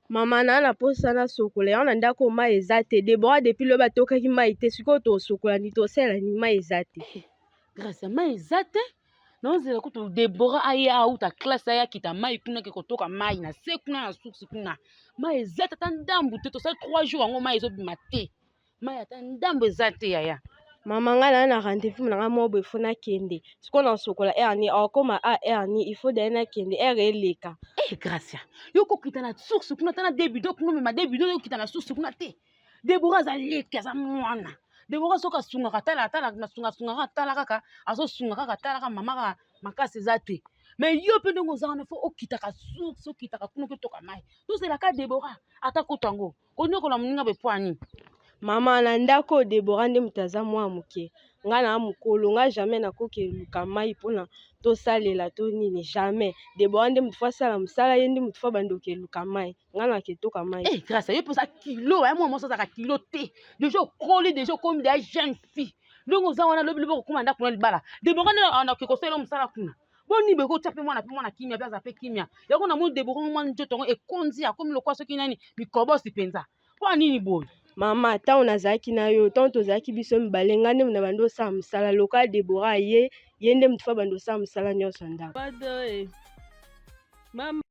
Mama na na posa nasokola yango na ndako mai eza te. Debora depuis lobi atokaki mai te, sikoyo tosokola ni tosala ni mai eza te. Eh, Grace, mai eza te. Naozela kutu Debora aya auta classe aya kita mai kuna ke kotoka mai na se kuna na source kuna. Mai eza te ata ndambu te, tosali 3 jours yango mai ezobima te. Mai ata ndambu eza te yaya. Mama ngai naa na rendez-vous na ngai moko boye fo nakende sikoyo nasokola heure nini akoma a heure nini il faut daye nakende heure eleka. Eh Gracia, yo kokita na source kuna ata na deux bidons kuna omema deux bidons okita na source kuna te. Deborah aza leki aza mwana. Deborah soki asungaka tala atala nasunga sungaka atala kaka azosunga kaka tala kaka mama kaka makasi eza te. Mais yo mpe ndenge oza wana fo okitaka source okitaka kuna okotoka mai. Tozelaka Deborah ata kutu yango konyokola moninga boye mpo ya nini? Mama na ndako oyo Deborah nde moto aza mwana moke, ngai na mokolo ngai jamais nakoki eluka mai mpona tosalela to nini jamais. Deborah nde moto fo asala mosala, ye nde moto fo abanda okeluka mai, ngai naketoka mai. Eh Grace, yo mpe oza kilo, ya mwana mwasi azalaka kilo te. Deja okoli, deja okomi deja jeune fille. Ndenge oza wana lobi lobi okokoma ndako na libala. Deborah nde anakoki kosalela mosala kuna. Boni boye kotia mpe mwana mpe mwana kimia mpe aza mpe kimia. Yango namoni Deborah mwa nzoto yango ekondi akomi lokola soki nani mikobosi mpenza. Mpo na nini boye? Mama, ntango nazalaki na yo, ntango tozalaki biso mibale, ngai nde na bandi osala mosala. Lokola Deborah ye, ye nde moto fo abandi osala mosala nyonso ya ndako. Mama.